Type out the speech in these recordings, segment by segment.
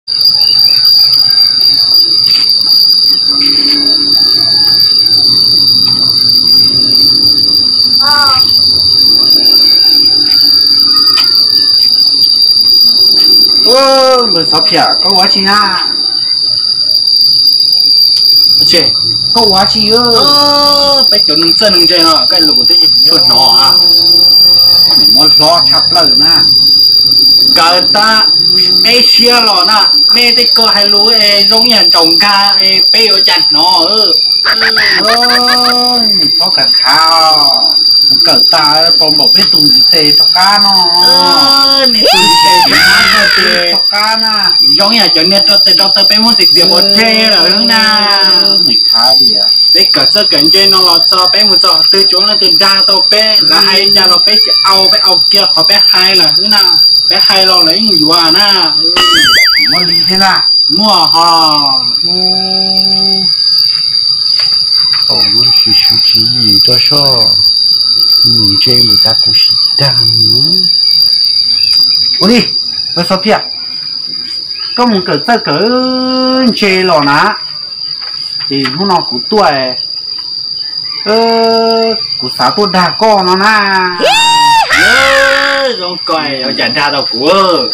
Npawg Xov Phiam, koj ua tsi na? Koj ua tsi? Peb cov neeg txawj neeg ntse no koj lus kuv twb tsis tshua hnov. Muab hlob tshaj plaws na. Kawm tas peb siab los na, nej tej ko hais lus es zoo yam ntsaum nkag es peb yuav cas hnov. Txhob khav khav, mus kawm tas pom npaum peb tus ntxiv tes rov qab no. Tus ntxiv tes rov qab na, zoo yam cov niag rau tes rau taw peb muab txiav txiav ua rhe lawm na. Peb kawm txawj kawm ntse no los txog peb mus txog twg tsuav leej twg dag tau peb, lawv hais cas los peb tsis au, peb au kiag qhov peb hais lawm xwb na. Peb hais los lawv yeej yuav na. Muaj li thiab na. Muaj ho. Tsis su tsis yim rau soj, nws ntse npaum cas kuv sim dag. Ua li, Xov Phiam, koj mus kawm txawj kawm ntse los na, ces hnub no kuv tuaj, kuv xav tuaj dag koj no na. Zoo koj yuav cas dag tau kuv.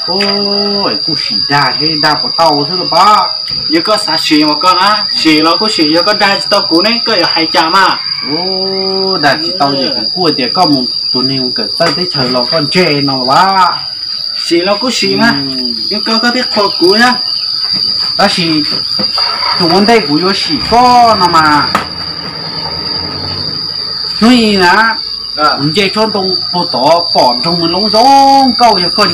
Kuj sim dag thiab, dag puas tau xwb los pab. Yog koj xav sim mas koj na, sim los kuj sim, yog koj dag tsis tau kuv ne koj yuav hais cas mas? Dag tsis tau ces kuv kuj tias koj mus tus neeg kawm txawj teb chaws los koj ntse no los pab. Sim los kuj sim mas, yog koj koj thiaj qhuas kuv na. Tab sis tus ua ntej kuv yuav sim koj no mas, hnub i na, kuv nce tsob ntoo puag tod pom nroog Mws Loob zoo nkauj, yog koj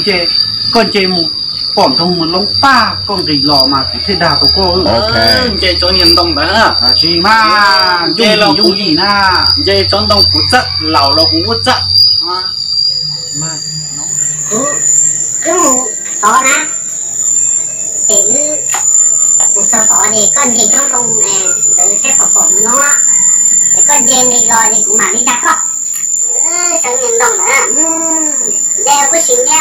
nce mus pom nroog Mws Loob tag koj nqis los mas kuv thiaj dag tau koj. Nce tsob niag ntoo ntawd, tsis mas yooj yim yooj yim na. Nce tsob ntoo kuv txawj, laus los kuv kuj txawj. Kuv wb mus tod na, ces wb mus txog tod ces koj nce tsob ntoo ntawd thiab pom pom Mws Loob, ces koj nce nqis los ces kuv mam li dag koj. Tsob niag ntoo ntawd, nce kuj sim nce,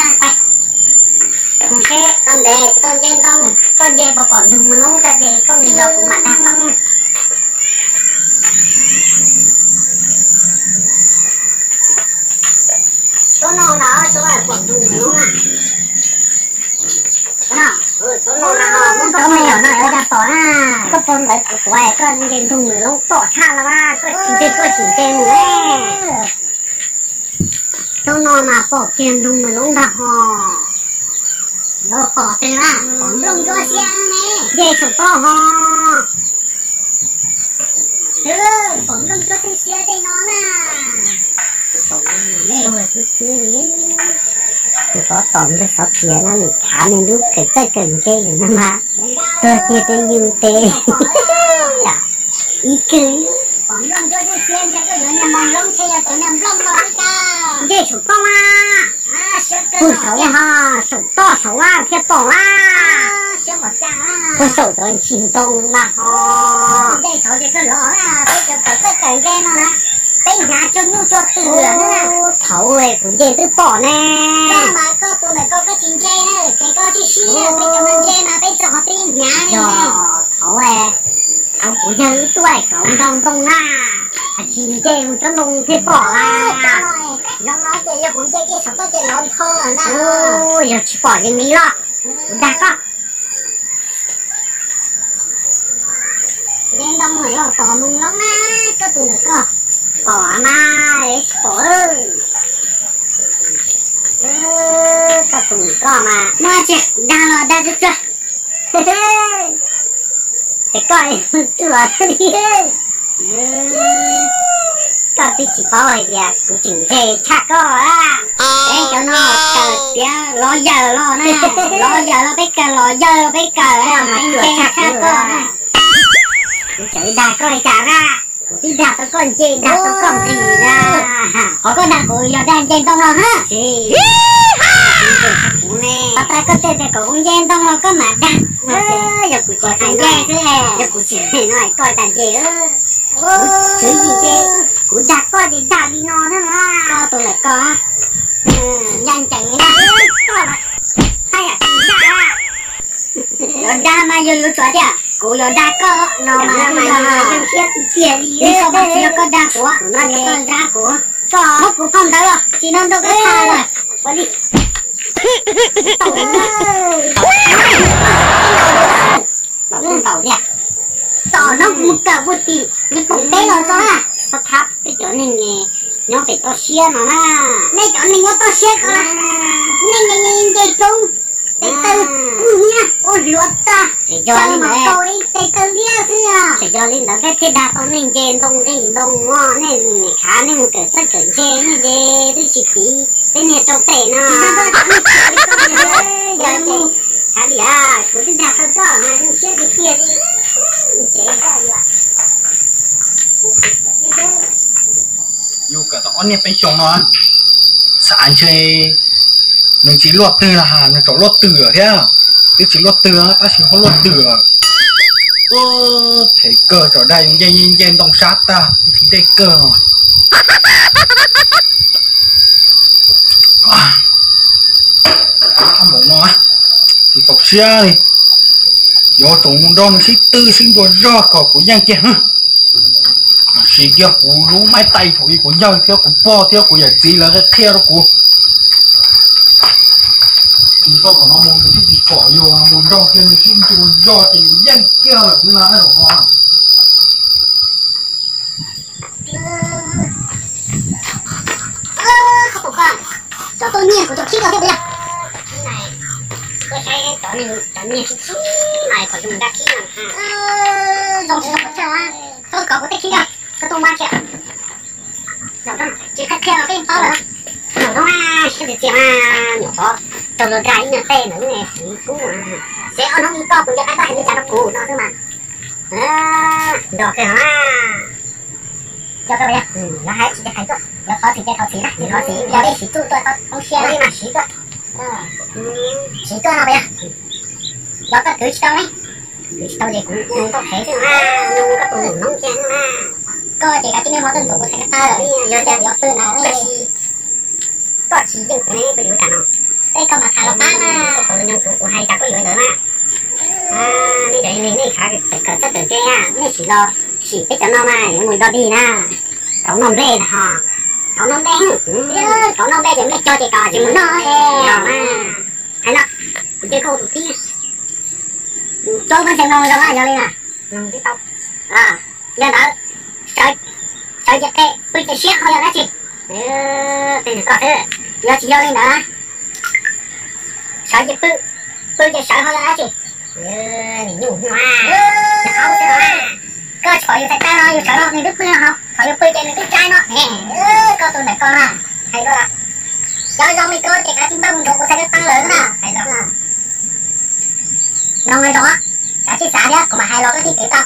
mus seb tau ntev tau nce ntoo, koj nce pom pom ntug Mws Loob tag ces koj nqis los kuv mam dag koj. Tsob no na, tsob pom ntug Mws Loob na. Tsob me nyuam no yuav dag pom na. Koj pom ntawd kuv tuav koj nce ntug Mws Loob pom tshaj los mas, koj tsis nce koj tsis nce mus. Tsob no mas pom kiag ntug Mws Loob ntag hos. Yuav pom tej na, pom nplooj ntsuab xiab ne, nce saum toj hos. Pom nplooj ntsuab tej xiab tej no na. Tus tod tom npawg Xov Phiam no nws khav nws lub kawm txawj kawm ntse no mas, tuag tiag tiag yus tes. Ib kawg. Nce saum toj mas, pug saum ho, saum toj saum a thiaj pom a. Pug saum tod ntsis ntoo mas ho. Peb hnyav tsuag nuj tsuag twm. Thaud kuv nce twb pom ne. Koj mas koj tus ntawm koj koj tsis nce na, ces koj tsis sib, peb cov mas nce mas peb txog qhov twb hnyav ne. Thaud, thaud kuv yawg wb tuaj kauv nrog ntoo na, tsis nce mus tsob ntoo thiaj pom a. Zoo no ces yog kuv nce kiag saum toj ces lov ntho na. Yog tsis pom ces nim los kuv dag koj. Nce ntoo yog pom Mws Loob na, koj tus ntawm koj pom mas tsis pom. Koj tus ntawm koj mas muaj tsis dag los dag tsuag tsuag. Ces koj tuaj li. Koj twb tsis paub hais tias kuv tseem ntse tshaj koj a. Peb cov no kawm tiav lov yawm los na, lov yawm los peb kawm, lov yawm los peb kawm, mas ntse tshaj koj na. Kuv tseem dag koj li cas na? Kuv twb dag tau koj nce, dag tau koj nqis na. Qhov koj dag kuv yog dag nce ntoo no na. Kuv ne, tas koj tej tias kom kuv nce ntoo no koj mam dag. Yog kuv tsis hais nce xwb, yog kuv tsis hais no koj tas nce. Kuv dag koj ces dag li no na. Koj tus ntawm koj ncaj ncees li na. Koj haj yam tsis dag. Dag mas yog yuav tsum tiag, kuv yuav dag koj no mas, tiag li, koj dag kuv no, koj dag kuv, muab kuv phau ntawv los tsis no nrog koj tha lawm. Tom no kuv kawm puag tim nws poom teb los txog na, txhob thab peb cov neeg nyob pem toj siab no na. Nej cov neeg nyob toj siab ko, nej nce nce roob, tes taw ub hnyiab ua hluav tag, tseem yog li ntawd, tes taw liab xwb. Tseem yog li ntawd peb thiaj dag tau nej nce ntoo nqis ntoo, nej khav nej mus kawm txawj kawm ntse nej ces twb tsis piv peb niag rau tes no. Yog li, kuv twb dag tau koj mas zoo siab tiag tiag li. Yus kawm tau ob niag peb xyoos no, xav ntshe nws tsis luaj twg los nws tseem luaj twg lawm thiab. Twb tsis luaj twg tab sis ho luaj twg lawm. Phem kawg, tseem dag yus nce nce nce ntoo sab tag, tsis dej kawg no. Mus no tsis txaus siab li, yuav tsum mus nrog nws sib tw sib ntsuas zog kom kuv yeej kiag. Sim kiag kuv lub maiv tais thaum ub kuv yawg thiab kuv pog thiab kuv yawm txiv lawv qhia rau kuv. Mus txog tom no mus nws twb tsis pom yus, mus nrog kiag nws sib ntsuas zog ces yus yeej kiag lawm xwb na. Cov tuaj nyiag kuv cov khib ko thiab puas yog? Koj saib cov neeg cov nyiag khib khib no kom zoo nrab khib no. Zoo tsis zoo kuv txhawj, txhob kov kuv tej khib ko, koj tuaj npaj kiag. Tsis qhia qhia los peb paub lawm. Nyuam qhuav siab txias txias mas nyuam qhuav raug luag dag ib nyuag tej ntawm lub xwm kub, xyov ob hnub ib koj puas nco qab koj hais li cas rau kuv no xwb mas. Nco kawg no. Nco kawg, lawv hais tsis ces hais tuaj, lawv thov txim ces thov txim na, tsis thov txim yog li sim txuj tuaj poob siab li mas siv tuaj. Siv tuaj no puas yog? Los koj kwv tsis tau ne. Kwv tsis tau ces kuv nug koj qhev xwb na, nug koj tus nus noob kiag xwb na. Koj ces kav tsij niaj hmo tuaj ntxuav kuv txhais ko taw, yog tias yuav pw ntawd tab sis koj tsis yeej kuv ne koj yuav ua cas no. Tej koj mam tham los pab na. Koj tau nyob kuv, kuv hais cas koj yuav ntawd na. Nej cov neeg nej khav kawm txawj kawm ntse, nej sim los sim peb cov no mas yuav mus dog dig na. Kauv noj nplej na ho. Kauv noj nplej, kauv noj nplej ces nplej cog ces kauv tsis mus noj es. Hais no, kuv cia koj ua tus tib. Tsob muab ntxhais mloog zoo na, yog li na. Mloog tib tau. Yog ntawd, sawv, sawv ces qe, pw ces siab ho yog dab tsi? Tej koj xwb. Yog tsis yog li ntawd, sawv ces pw, pw ces sawv ho yog dab tsi? Nim nyuj no, koj txhom yus txhais taw no yus sawv no nws twb pw no, txhom yus pw ces nws twb tsaib no. Koj tus ntawm koj na, hais dua, cov zoo li koj ces kav tsij npaj mus ntxuav kuv txhais ko taw lawm na, hais dua. Mloog zoo, kav tsij xav thiab kuv mam hais los koj thiaj kev tau.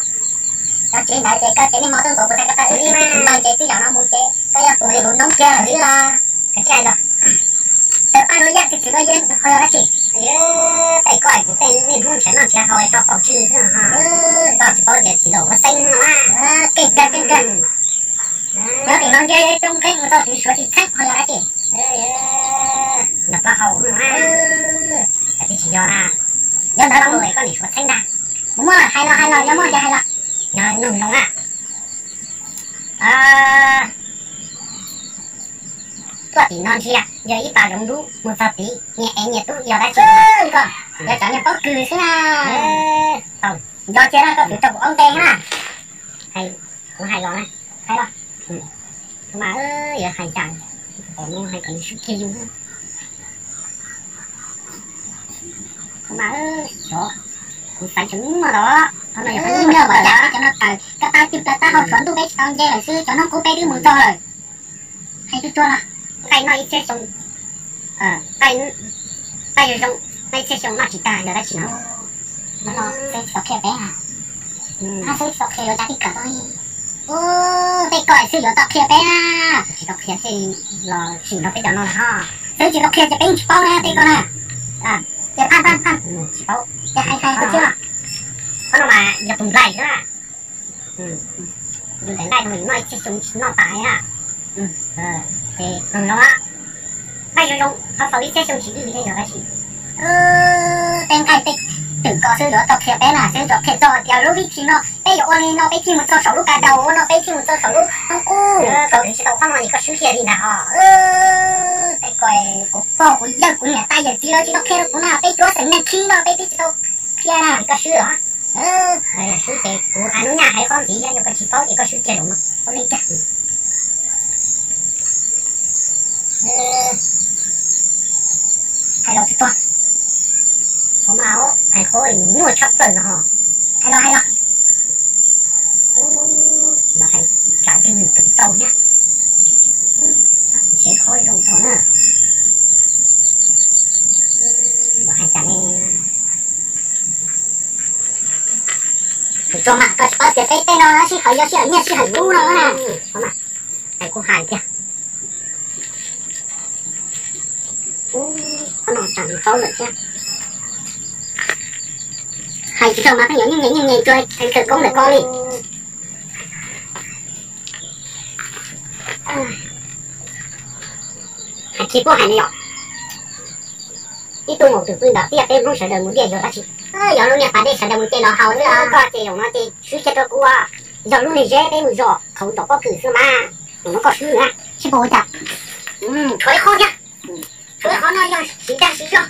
Cov tsev ntawd ces koj tsev niaj hmo tuaj ntxuav kuv txhais ko taw xwb, tsis tau ces twb zaum no mus ces koj yog tus li tus noob kiag lawm xwb los. Kav tsij hais los. Tawg paj duab yaj txi txiv duab yeeb ho yog dab tsi? Tej koj hais kuv tej niaj hnub nrhiav noj nrhiav haus tso paum tsw xwb. Koj tsis paub tias txiv laum muab xeeb no na. Keej kawg keej kawg. Nyob tim no ntsej roob nqeeb mus tau tiv suav tsis txheeb ho yog dab tsi? Nrog plaub hau no na. Tsis yog na. Yog ntawd los koj nim suav txheeb ntag. Kuv muaj hais los hais los, yog muaj ces hais los. Yog nug zoo na. Tuaj tim no ntsia yog ib pas zoov dub, mus txog tid nyias ev nyias tub yog dab tsi? Koj yog cov niag pob kws xwb na. Nco cia na, koj twv rau kuv aub nte na. Hais, kuv hais los na. Hais los. Kuv mas yuav hais cas, kuv hais kom nws swb kiag yus. Kuv mas, xyov, kuv xaiv tseem muaj los, qhov no yog qhov nyuaj los cas peb cov no taws koj tab twg plaws tab hau suav ntuj peb tsis tau nce lawm xwb, cov noob qub peb twb mus txog lawm. Hais tsuag tsuag no, nqaij noj ib txhiab xyoo, nqaij zoo noj ib txhiab xyoo noj tsis tag yog dab tsi no? Xwb tsis tau qhia peb na. Xwb tsis tau qhia yuav cas pib kawm tau li. Tej koj xwb yuav tau qhia peb na. Tsis tau qhia thiaj los sim nrog peb cov no na ho. Xwb tsis tau qhia ces peb tsis paub na tej koj na. Ces phaj phaj phaj tsis paub ces hais hais qhov txhia. Qhov no mas yog tus nplaig xwb na. Yus daim nqaij no yus noj ib txhiab xyoo tsis noj tas li na. Ces zoo, nqaij zoo zoo ho faus ib txhiab xyoo tsis ywj li thiab yog dab tsi? tej nqaij tej twm ko xwb yuav tau qhia peb na, xwb tau qhia txog tias lub vib thi no peb yuav ua li no peb thiaj mus txog saum lub ka daus, ua no peb thiaj mus txog saum lub qub. Tau tsis tau qhov no es koj swb qhia li ntag os. Tej ko kuv pog kuv yawg kuv niam tais yawm txiv lawv tsis tau qhia rau kuv na, peb cuab xeem neeg khib no peb twb tsis tau qhia na, koj swb los? Swb ces kuv hais lub nyaj hais qhov ntxiv, yog koj tsis paub ces koj swb kiag los no, ua li cas. Hais los tsis tuag. Qhov mas hais qhov nyuaj tshaj plaws no. Hais los hais los. Los hais tsam tej nws tus tau thiab. Ntshe qhov zoo tau na. Los hais tsam ne. Tus tso mas koj tsis paub tias peb tej no sij hawm yog sij hawm nyiaj sij hawm kub no na. Hais kuj hais tiag. Qhov no tsam nws paub lawm thiab. Hais tsis tau mas koj yuav nyeej nyeej nyeej nyeej tua khawv koob ntawm koj li. Hais tsis puab hais ne yom. Ib tug maum twm pw ntawm tiaj peb Hmoob sawv daws mus diaj yog dab tsi? Yog lub niag pas dej sawv daws mus ce los haus xwb. Koj ces zaum no ces swb kiag rau kuv, yog lub niag zeb peb mus zos qhauv tom pob kws xwb mas, zaum no koj swb na. Sib pab ua cas? Tshuav ib qho thiab. Tshuav ib qho no yog siv dag siv zog.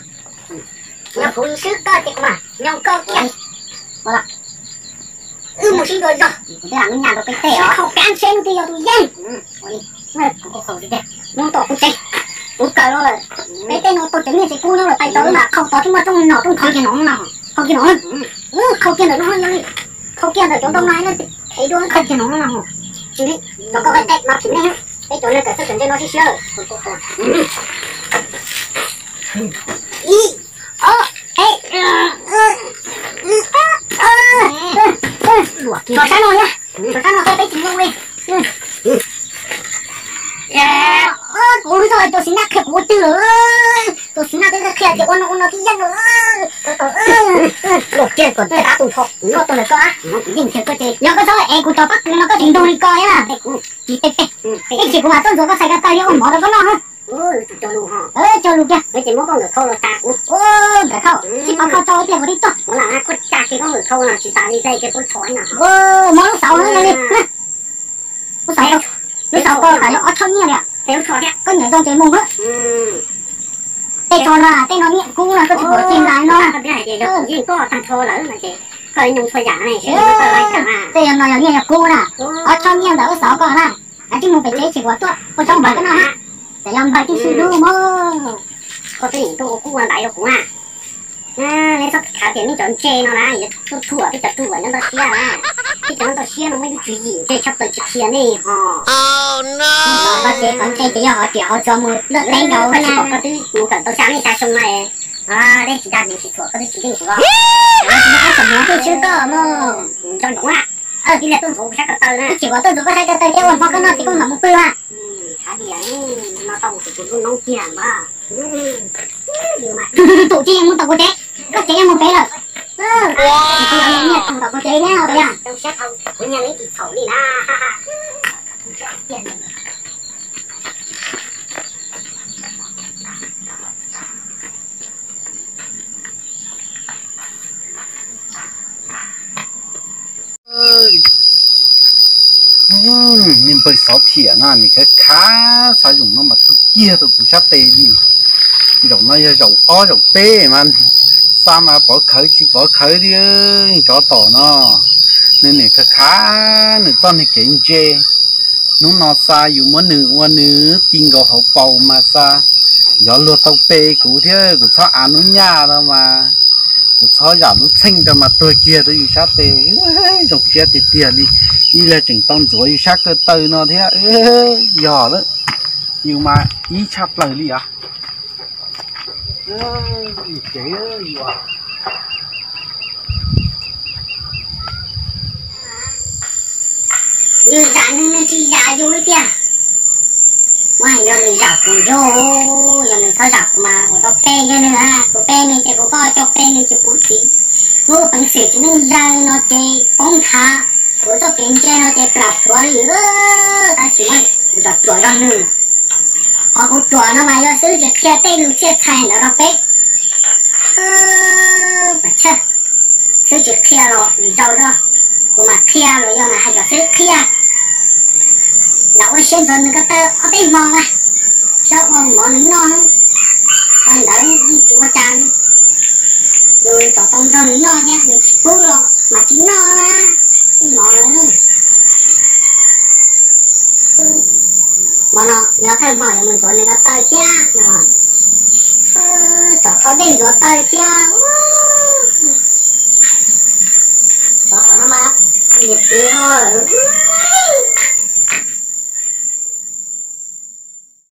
Yog kuv swb koj ces kuv mam nyob koj kiag. Wb mus sib ntua zog. Sib haum kab ntshe tus yeej. Mus tom kuv tsev, kuv kawm los lawm. Peb tej no tau cov nyiaj tsev kub nyob lawm, tais tau wb mam qhau tod thiab muaj rooj nom rooj khau kiag no, qhau kiag no, qhau kiag ntawm no, qhau kiag ntawm cov ntoo no, ev dua qhau kiag no. Tsis li, cov koj tej no phim nej, peb cov neeg kawm txawj kawm ntse no siab siab lawm. Ib, ob, peb. Tso sab no thiab, tso sab no thiab peb tsis zoo li. Kuv lub txoj tus xiv naj qhia kuv ua twg lawm, tus xiv naj twb qhia tias ua no ua no twb yeej lawm. Luag kiag kom tab tus nrho, nrho tus ntawm koj, kuv yeej qhia koj ces yog koj txhob es kuv cov pob kws no koj tsis ntug li ko thiab na. Tsis teb teb, ib chim kuv mam tuaj ntxuav koj txhais ko taw thiab ua mov rau koj noj. Cog lus kiag, ces muab koj nkawm khau los tsa kuv. Nkawm khau, tsis pov khau tso ib pliag kuv twb tuaj. Kuv lam koj tsa kiag koj nkawm khau no tsis tas li hle kiag kuv txhom no. Muab lub xauv no li. Lub xauv, lub xauv ko tas yog ob choj nyiaj li. Koj nyiam zoo ces mus. Tej tso na, tej no nyiaj kub no koj tsis pom txij ntais no. Yeej koj tag nrho lawm no ces koj nyob txhua yam ne. Tej no yog nyiaj yog kub na, ob choj nyiaj ntawm lub xauv ko na. Tsis mus pem tsev tsis pom tuaj ua tsob npawg koj noj na. Ces yog npawg tib si lub mog. Koj twb yeem tuaj ua kub ua ntaiv rau kuv na. Nej txhob khav tias nej cov ntse no na yuav tuaj thuam peb cov ruam nyob toj siab na. Peb cov nyob toj siab no muaj ib lub tswv yim ntse tshaj plaws tsis qhia nej ho. Koj ces qhov ntse ces yog hov riam hauv txuas mus lawm teb nkaus na. Koj twb mus kawm tau xya hnub xya xyoo no, deb tsis dag nws tsis thuam koj twb tsis yeej kuv. Koj tsis muaj qab txom nyem thiaj swb koj mog. Nco ntsoov na, tib neeg tuaj ntxuav kuv sab ko taw na. Ib chim kom tuaj ntxuav koj sab ko taw thiab ua npog koj noj ces koj mam mus pw a. Thaum no tau kuv tus noob kiag mas. Tus tsis mus tom kuv tsev, koj tsev yog mus pem lawm. Tsis tau nyiaj tom kuv tsev thiab os. Kuv nyiaj tsis txhaum li na. Niag npawg Xov Phiam no nws khav khav xav zaum no mas tuaj kiag rau kuv sab tes li. Zaum no yog zaum ob zaum peb mas xa mas pov khawv tsis pov khawv li. Tsov tom no nws nim khav khav nws txoj niag kev ntse. Hnub no xa yus muab nws ua nws ti nkaus hauv paus mas xa. Yog luag tau pe kuv thiab kuv txhob av hnub nyaj no mas kuv txhob zam lub txheej rau mas tuag kiag rau yus sab tes. Zoo siab tiag tiag li, ib leeg tseem tau ntxuav yus sab ko taw no thiab. Yog lawm, yus mas ib tshaj plaws li os. Nws zam nws, nws tsis zam yus li tiag. Muab yog nws zam kuv yog, yog nws txhob zam kuv mas kuv tau pe yog nws, kuv pe nws ces kuv koj coj pe nws ces kuv txiv lub peev xwm tsis meej yawg no ces poob nthav. Kuv txoj kev ntse no ces plam pluav li. Tab sis kuv cov ruam zog nws, qhov kuv ruam no mas yog xwb tsis qhia tej lus txiaj txhais ntawd rau peb. Tshaj, xwb tsis qhia los zaum no kuv mam qhia los yog mas hais kom xwb qhia. Lam ua siab ntxuav nws ko taw ob peb hmo na, saib ua mov nws noj. Ua ntawd tsis ua cas, yus tsom tau nrog nws noj thiab nws tsis pub los mas tsis noj na. Mov, mov no yog thawj hmo yuav mus ntxuav nws ko taw thiab no, tsom tau dej ntxuav taw thiab. Tov tom no mas niam txiv ho lawm.